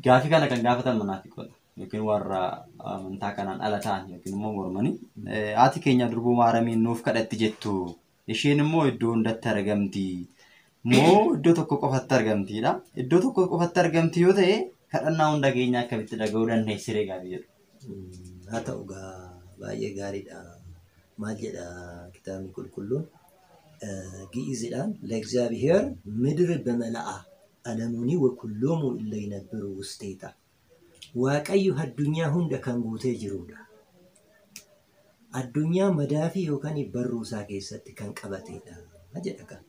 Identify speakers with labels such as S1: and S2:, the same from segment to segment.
S1: Gaafii kana kan gaafatan munaafiqoota yookiin warra amantaa kanaan ala ta'an yookiin immoo mormanii haati keenya durboo Maaramiin nuuf kadhatti jettu isheen immoo iddoo hundatti argamti moo iddoo tokko qofatti argamtiidha. Iddoo tokko qofatti argamti yoo ta'e kadhannaa hunda keenya akkamitti dhaga'uu dandeessiree gaafii jedhu.
S2: Haa ta'u gaa baay'ee gaariidha. Maal jedha kitaabni qulqulluun? Gi'iziidhaan ለእግዚአብሔር ምድር በመላአ ዓለሙኒ ወኩሎሙ እለ ይነብሩ ውስቴታ Waaqayyo addunyaa hunda kan guutee jirudha. Addunyaa madaafii yookaan barruu isaa keessatti kan qabatedha jedha kan.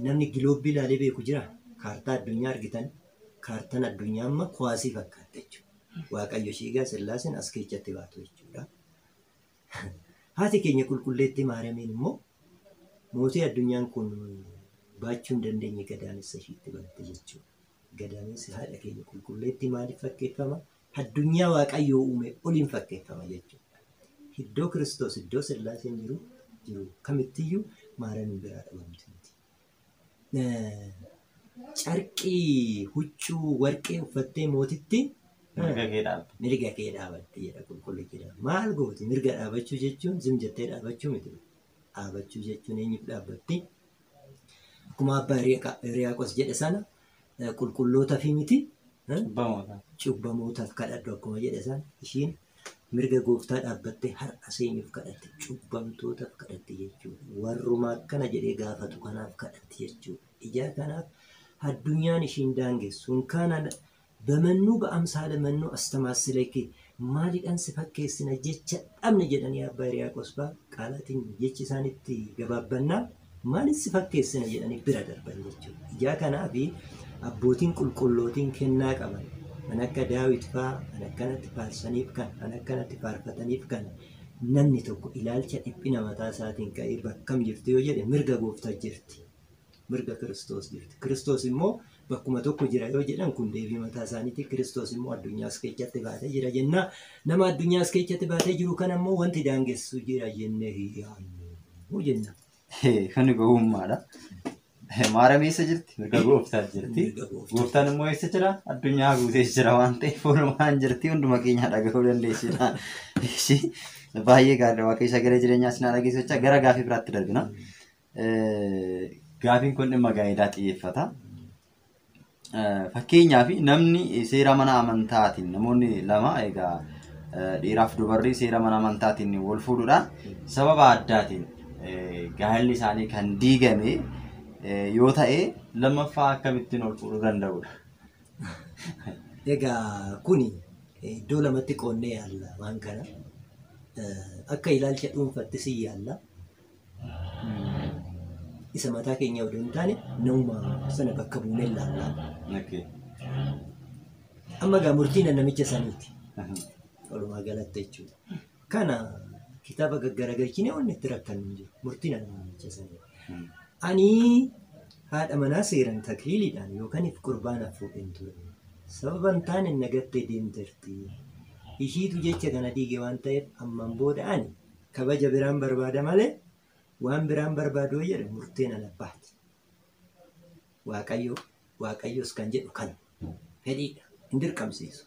S2: Namni giloobii ilaalee beeku jira. Kaartaa addunyaa argitan kaartaan addunyaa amma kuwaasii fakkaata jechuudha. Waaqayyo shiigaa Sillaaseen as keessatti baatu jechuudha. Haati keenya qulqulleettii Maariyaamiin immoo mootii addunyaan kun baachuu hin dandeenye gadaamessa ishiitti batte jechuudha. Gadaamessi haadha keenya qulqulleettii maaliif fakkeeffama? Addunyaa Waaqayyoo uume oliin fakkeeffama jechuudha. Iddoo Kiristoos iddoo Sillaaseen jiru jiru kamittiyyuu Maariyaamiin biraa dhabamti miti. Carqii huccuu warqee uffattee mootitti
S1: Mirga kee dhaabba.
S2: Mirga kee dhaabatte jedha qulqullichi. Maal gooti? Mirga dhaabachuu jechuun zim jettee dhaabachuu miti. Dhaabachuu jechuun eenyuuf dhaabbatti? Akkuma abbaa Hiriyaaqos jedhe sana qulqulloota fi miti
S1: Cubbamootaaf.
S2: Cubbamootaaf kadhadhu akkuma jedhe sana ishiin mirga gooftaa dhaabbattee har'a seenyuuf kadhatte cubbamtootaaf kadhatte jechuudha. Warruma akkana jedhee gaafatu kanaaf kadhatte jechuudha. Ijaa kanaaf addunyaan ishiin daangessu hinkaana በመኑ በአምሳለ መኑ አስተማስለኪ maaliidhaan si fakkeessina jecha dhabne jedhanii abbaa Hiriyaaqos fa'aa qaalaatiin jechi isaanitti gabaabbannaa maaliif si fakkeessina jedhanii bira darban jechuudha. Ijaa kanaafi abbootiin qulqullootiin kennaa qaban kan akka Daawit fa'aa kan akkanatti faarsaniif kan kan akkanatti faarfataniif kan namni tokko ilaalcha dhiphina mataa isaatiin ka'ee bakkam jirti yoo jedhe mirga gooftaa jirti. Mirga Kiristoos jirti. Kiristoos immoo bakkuma tokko jira yoo jedhan kun deebii mataa isaaniiti. Kiristoos immoo addunyaas keessatti baatee jira jenna. Nama addunyaas keessatti baatee jiru kana immoo wanti daangessu jira jennee hin yaadnu jenna.
S1: Kuni gowwummaadha. Maariyaam eessa jirti? Mirga gooftaa jirti.
S2: Mirga gooftaa.
S1: Gooftaan immoo eessa jira? Addunyaa guutee jira waan ta'eef oolumaan jirti. Hunduma keenya dhaga'uu dandeessina. Baay'ee gaariidha. Waaqayyo sagalee jireenyaa isin haa dhageessisu. Gara gaafii biraatti darbina. Gaafiin kun dhimma gaa'elaa xiyyeeffata. Fakkeenyaaf namni seera mana amantaatiin namoonni lama egaa dhiiraaf dubarri seera mana amantaatiin wal fuudhuudhaan sababa addaatiin gaa'elli isaanii kan diigame yoo ta'e lammaffaa akkamittiin wal fuudhuu danda'udha?
S2: Egaa kuni iddoo lamatti qoonnee yaalla waan kana. Akka ilaalcha dhuunfaatti si yaalla. Isa mataa keenya odoo hin taane nama sana bakka buunee ilaalla. Amma egaa murtiin namicha saniiti. Walumaa galatti jechuudha. Kana kitaaba gaggaragalchinee wanni itti rakkannu hin jiru. Murtiin namicha saniiti. Ani haadha manaa seeran takliiliidhaan yookaan if qurbaanaaf fuudheen ture. Sababa hin taane nagattee deemteerti. Ishiitu jecha kana diige waan ta'eef ammaan booda ani kabaja biraan barbaada malee waan biraan barbaadu yoo jedhe murteen ana baati. Waaqayyo Waaqayyos kan jedhu kana fedhiidha hin dirqamsiisu.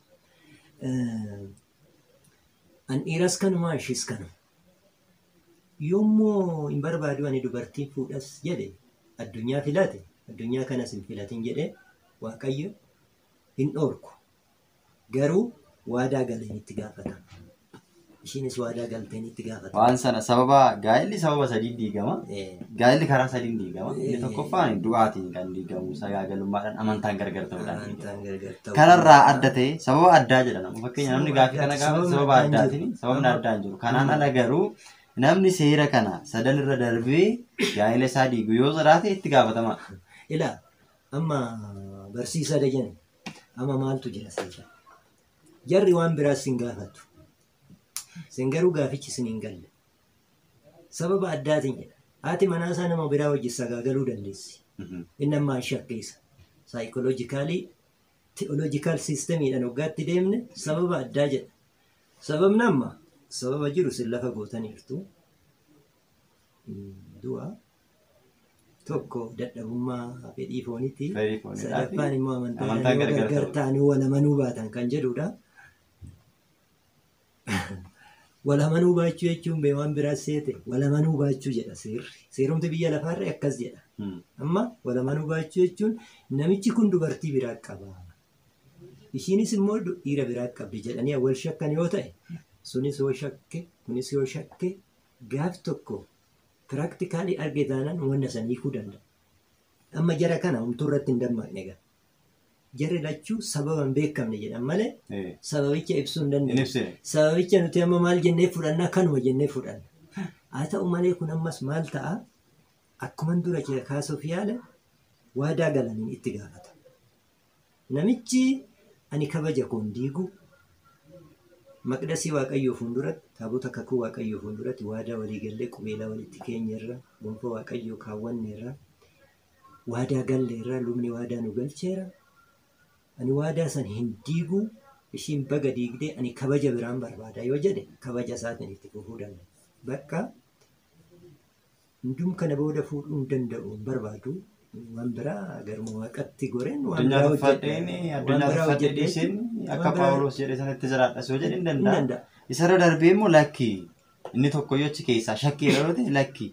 S2: An dhiiras kanuma ishiis kanuma. Yommuu hin barbaadu ani dubartiin fuudhas jedhe addunyaa filate addunyaa kanas hin filatin jedhe Waaqayyo hin dhoorku. Garuu waadaa galeen itti gaafatama. Ishiinis waadaa galteen itti gaafatama.
S1: Waan sana sababa gaa'elli sababa sadiin diigama. Gaa'elli karaa sadiin diigama. Inni tokkoffaan du'aatiin kan diigamu sagaagalummaadhaan amantaan gargar ta'uudhaan.
S2: Amantaan gargar ta'uu.
S1: Kanarraa adda ta'e sababa addaa jedha nama. Fakkeenya namni gaafii kana gaafatu sababa addaatiin sababni addaa hin jiru. Kanaan ala garuu namni seera kana sadan irra darbee gaa'ela isaa diigu yoo jiraate itti gaafatama.
S2: Ilaa amma barsiisaa Dajan amma maaltu jira seera? Jarri waan biraas sin gaafatu. Sin garuu gaafichi sin hin galle. Sababa addaatiin jedha. Haati manaa isaa nama biraa wajjin sagaagaluu dandeessi. Inni amma shakkeessa. Saayikoloojikaalii teoloojikaal siistemiidhaan waggaatti deemne sababa addaa jedha. Sababni amma sababa jiru sin lafa gootaniirtu. Du'a Tokko dadhabummaa fedhii fooniiti.
S1: Fedhii fooniidhaa fi
S2: Sadaffaan immoo amantaan
S1: amantaan
S2: yoo
S1: gargar
S2: gargar
S1: ta'uu.
S2: ta'anii wal amanuu baatan kan jedhudha. Wal amanuu baachuu jechuun bee waan biraas seete wal amanuu baachuu jedha seerri. Seerumti biyya lafaarra akkas jedha. Amma wal amanuu baachuu jechuun namichi kun dubartii biraa qaba. Ishiinis immoo dhiira biraa qabdi jedhanii wal shakkan yoo ta'e sunis yoo shakke kunis yoo shakke gaaf tokko piraaktikaalii arge taanaan wanna san hiikuu danda'a. Amma jara kana homtuu irratti hin dammaqne egaa. Jarri lachuu sababa hin beekamne jedhan malee sababicha ibsuu hin
S1: Hin
S2: danda'u.
S1: ibsine.
S2: Sababicha nuti amma maal jennee fudhannaa kanuma jennee fudhanna. Haa ta'u malee kun ammas maal ta'a? Akkuman dura kaasuuf yaala waadaa galaniin itti gaafata. Namichi ani kabaja koon diigu maqdasii Waaqayyoo fuulduratti taabota kakuu Waaqayyoo fuulduratti waadaa walii gallee qubeelaa walitti keenyerra gonfoo Waaqayyoo kaawwanneerra waadaa galleerra lubni waadaa nu galcheera. Ani waadaa san hin diigu ishiin baga diigdee ani kabaja biraan barbaada yoo jedhe kabaja isaatiin itti fufuu danda'a. Bakka hundum kana booda fuudhuu hin danda'u hin barbaadu waan biraa garuma waaqatti goreen waan
S1: Addunyaa
S2: biraa
S1: tuffadheen
S2: hojjedha.
S1: addunyaa
S2: Waan biraa
S1: tuffadhee
S2: hojjedha
S1: dhiiseen
S2: jechuun
S1: akka
S2: waan biraa
S1: Paawuloos jedhe sanatti jiraadhas yoo jedhe hin
S2: hin
S1: danda'a.
S2: danda'a.
S1: Isarra darbee immoo lakki inni tokko yoo achi keessaa shakkii yeroo ta'e lakki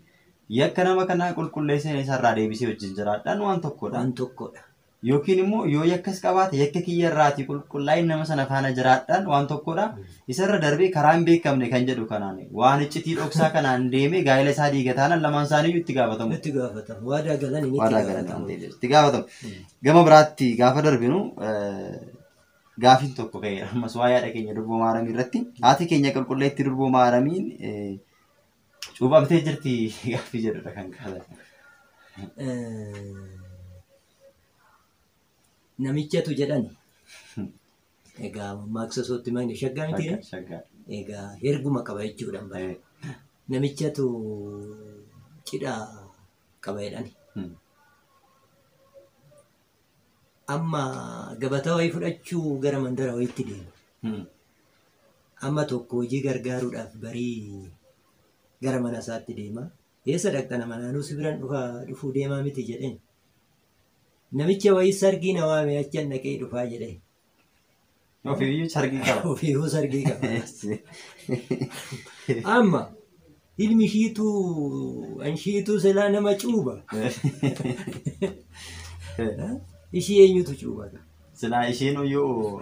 S1: yakka nama kanaa qulqulleesseen isarraa deebisee wajjin jiraadhaan waan tokkodha.
S2: Waan tokkodha.
S1: Yookiin immoo yoo yakkas qabaate yakka kiyya irraatii qulqullaa'in nama sana faana jiraadhaan waan tokkodha. Isarra darbee karaa hin beekamne kan jedhu kanaan waan iccitii dhoksaa kanaan deemee gaa'ela isaa diiga taanaan lamaan isaaniiyyuu itti gaafatamu.
S2: Itti gaafatamu. Waadaa galaniin itti
S1: Waadaa galan waan
S2: gaafatamu.
S1: ta'eef itti gaafatamu. Gama biraatti gaafa darbinu gaafiin tokko ka'eera. Ammas waa'ee haadha keenya durboo maaramii irratti haati keenya qulqulleetti durboo maaramiin cuuphamtee jirti gaaffii jedhudha kan kaasan.
S2: Namichatu jedhani. Egaa mammaaksa osootti maqne shaggaa miti ree?
S1: Shaggaa.
S2: Egaa herguma qaba jechuudha bara. Namichatu cidha qaba jedhani. Amma gabataa wayii fudhachuu gara mandara wayiitti deema. Amma tokko hojii gargaaruudhaaf barii gara mana isaatti deema. Eessa dhaqxana manaanuu si biran dhufuu deemaa miti jedheen. Namicha wayii sargii na waame achan dhaqee dhufaa jedheen.
S1: Ofiiyyuu sargii qaba.
S2: Ofiifuu sargii qaba. Amma ilmi ishiitu anshiitu silaa nama cuuba. Ishii eenyutu cuuba?
S1: Silaa isheen yoo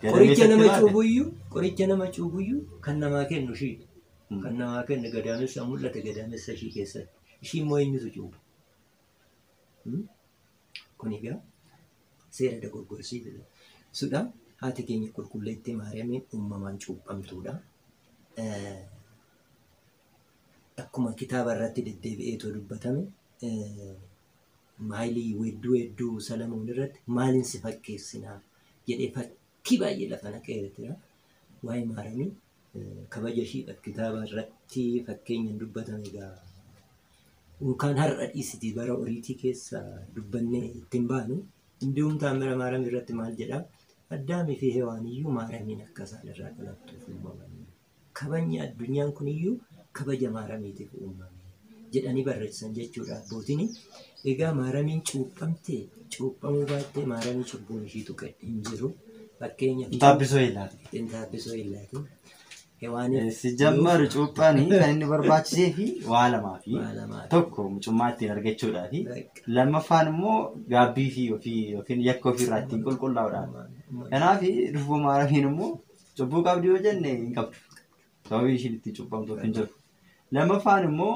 S2: Qoricha nama cuubuyyuu qoricha nama cuubuyyuu kan namaa kennu ishiidha. Kan namaa kennu gadaamessa mul'ata gadaamessa ishii keessatti. Ishii immoo eenyutu cuuba? Kun egaa seera dogoggorsiisudha. Haati keenya qulqulleettii Maariyaamiin uumamaan cuuphamtuudha. Akkuma kitaaba irratti deddeebi'eetoo dubbatame maalii weedduu hedduu Salamoon irratti maaliin si fakkeessinaa jedhee fakkii baay'ee lafa naqeera. Waa'ee Maariyaamii kabaja ishiidhaaf kitaaba irratti fakkeenyaan dubbatame egaa unkaan har'a dhiisiti bara oriitii keessa dubbannee ittiin baanu hunduun taamira Maariyaam irratti maal jedhaa? Addaamii fi Hewaan iyyuu Maariyaamiin akka isaan irraa dhalattuuf uumamanii. Kabajni addunyaan kun iyyuu kabaja Maariyaamiitiif uumame jedhanii barreessan jechuudha abbootiin. Egaa Maariyaamiin cuuphamtee cuuphamuu baattee Maariyaamii cubbuun ishii tuqe hin jiru. Fakkeenyaaf
S1: Taabbisoo ilaati.
S2: Taabbisoo illaatiin. Hewaaniif
S1: Si jammaru cuuphaanii kan inni barbaachisee fi waa lamaa fi
S2: waa lamaa.
S1: tokko mucummaa ittiin argachuudhaa fi lammaffaan immoo gaabbii fi ofii yookiin yakka ofiirraa ittiin qulqullaa'uudhaaf. Kanaaf durboo maaramiin immoo cubbuu qabdi yoo jenne hin qabdu. Sababii ishiin ittiin cuuphamtuuf hin jiru. Lammaffaan immoo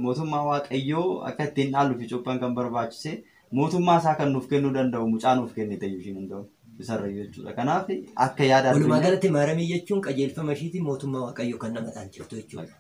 S1: mootummaa Waaqayyoo akka ittiin dhaallu fi cuuphaan kan barbaachise mootummaa isaa kan nuuf kennuu danda'u mucaa nuuf kenne ta'uu ishiin hin ta'u isarra jechuudha. Kanaaf akka yaada
S2: Walumaa
S1: addunyaa
S2: galatti Maariyaamii jechuun qajeelfama ishiitiin mootummaa Waaqayyoo kan nama dhaalchiftu jechuudha.